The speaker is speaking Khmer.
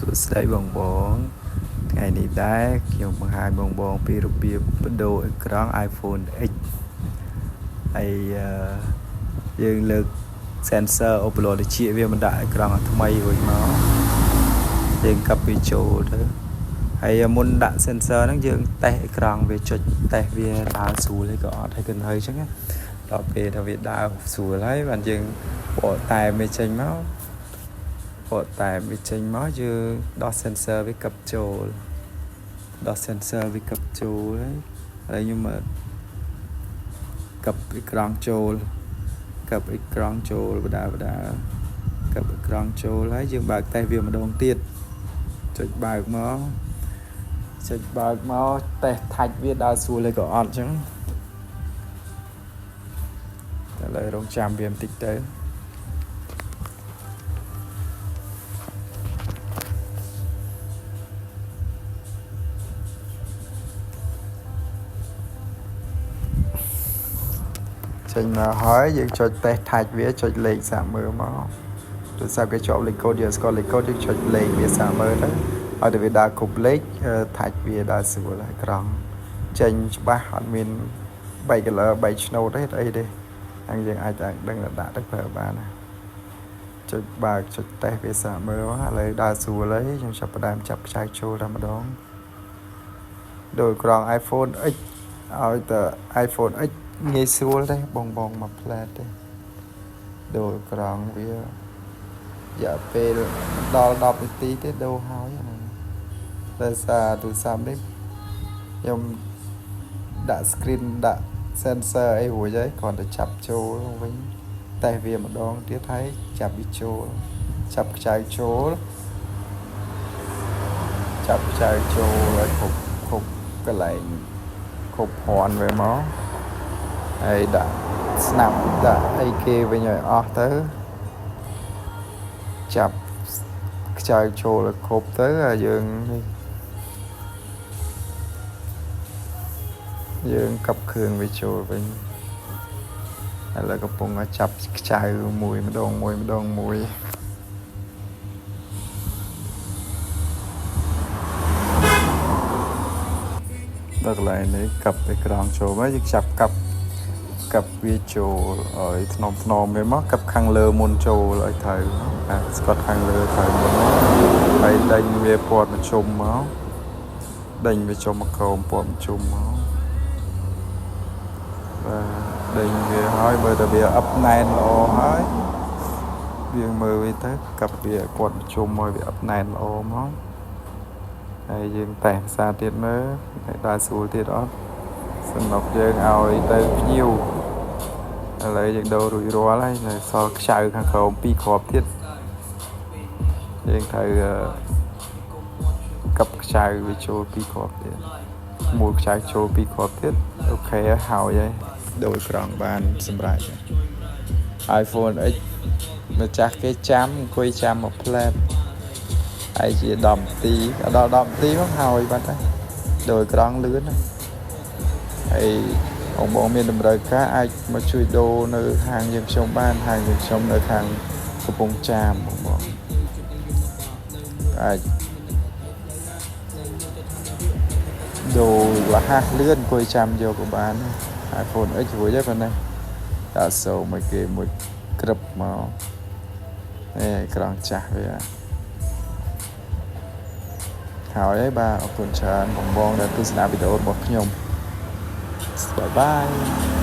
សួស្តីបងបងថ្ងៃនេះដែរខ្ញុំបង្ហាញបងបងពីរបៀបបដូរអេក្រង់ iPhone X ហើយយើងលើក sensor អូប្លតិចវាមិនដាក់អេក្រង់ថ្មីរួចមកយើងកាប់វាចូលទៅហើយមុនដាក់ sensor ហ្នឹងយើងតេស្តអេក្រង់វាចុចតេស្តវាដើរស្រួលហើយក៏អត់ហើយគិនហើយអញ្ចឹងដល់ពេលថាវាដើរស្រួលហើយបានយើងបកតែវាចេញមកបកតែវាចេញមកយើងដោះ sensor វាកឹបចូលដោះ sensor វាកឹបចូលហើយខ្ញុំកឹបអេក្រង់ចូលកឹបអេក្រង់ចូលបដាបដាកឹបអេក្រង់ចូលហើយយើងបើកតេស្តវាម្ដងទៀតចុចបើកមកចុចបើកមកតេស្តថាច់វាដើរស្រួលហើយក៏អត់អញ្ចឹងតែឥឡូវរងចាំវាបន្តិចទៅចេញមកហើយយើងចុចតេស្តថាច់វាចុចលេខសាកមើលមកទូរស័ព្ទគេជាប់លេខកូដយើងស្គាល់លេខកូដយើងចុចលេខវាសាកមើលទៅឲ្យតែវាដើរគ្រប់លេខថាច់វាដើរស្រួលហើយក្រង់ចេញច្បាស់អត់មានបែក color បែកឆ្នោតទេអីទេហើយយើងអាចដឹងដាក់ទៅប្រើបានណាចុចបើកចុចតេស្តវាសាកមើលឥឡូវដើរស្រួលហើយខ្ញុំចាប់ផ្ដើមចាប់ខ្ចៅចូលតែម្ដងដោយក្រង់ iPhone X ឲ្យតែ iPhone X ងាយស្រួលទេបងបងមកផ្លែតទេដូរក្រង់វារយៈពេលដល់10នាទីទេដូរហើយហ្នឹងដោយសារទូរស័ព្ទនេះខ្ញុំដាក់ screen ដាក់ sensor អីរួចហើយគ្រាន់តែចាប់ចូលវិញតេស្តវាម្ដងទៀតហើយចាប់វាចូលចាប់ខ្ចៅចូលចាប់ខ្ចៅចូលឲ្យគ្រប់គ្រប់កន្លែងគ្រប់ភ័ណ្ឌវាមកហើយដាក់ស្នាប់ដាក់អីគេវិញឲ្យអស់ទៅចាប់ខ្ចៅចូលឲ្យគ្រប់ទៅហើយយើងនេះយើងកັບគ្រឿងវាចូលវិញឥឡូវកំពុងចាប់ខ្ចៅមួយម្ដងមួយម្ដងមួយដល់កន្លែងនេះកັບអេក្រង់ចូលមកយើងចាប់កັບកັບវាចូលឲ្យថ្នមថ្នមវាមកកັບខាងលើមុនចូលឲ្យត្រូវបាទស្កត់ខាងលើត្រូវមុនមកហើយដេញវាពាត់មជុំមកដេញវាចូលមកក្រោមពាត់មជុំមកបាទដេញវាហើយមើលតែវាអឹបណែនល្អហើយយើងមើលវាទៅកັບវាពាត់មជុំឲ្យវាអឹបណែនល្អមកហើយយើងតេស្តភាសាទៀតមើលហើយដើរស្រួលទៀតអត់សំណុកយើងឲ្យទៅភ្ញៀវឥឡូវយើងដូររួចរាល់ហើយនៅសល់ខ្ចៅខាងក្រោម2គ្រាប់ទៀតយើងត្រូវកັບខ្ចៅវាចូល2គ្រាប់ទៀតមួយខ្ចៅចូល2គ្រាប់ទៀតអូខេហើយហើយដូរក្រង់បានសម្រាប់ iPhone X ម្ចាស់គេចាំអង្គុយចាំមួយផ្លែតហើយជា10នាទីដល់10នាទីមកហើយបាត់ហើយដូរក្រង់លឿនណាហើយបងបងមានតម្រូវការអាចមកជួយដូរនៅហាងយើងខ្ញុំបានហាងយើងខ្ញុំនៅខាងកំពង់ចាមបងបងអាចដូរលះលឿនអង្គុយចាំយកក៏បាន iPhone X រួចហើយប៉ុណ្ណេះដាក់សូមួយគេមួយក្រឹបមកនេះក្រង់ចាស់វាហើយហើយបាទអរគុណច្រើនបងបងដែលទស្សនាវីដេអូរបស់ខ្ញុំបាយបាយ។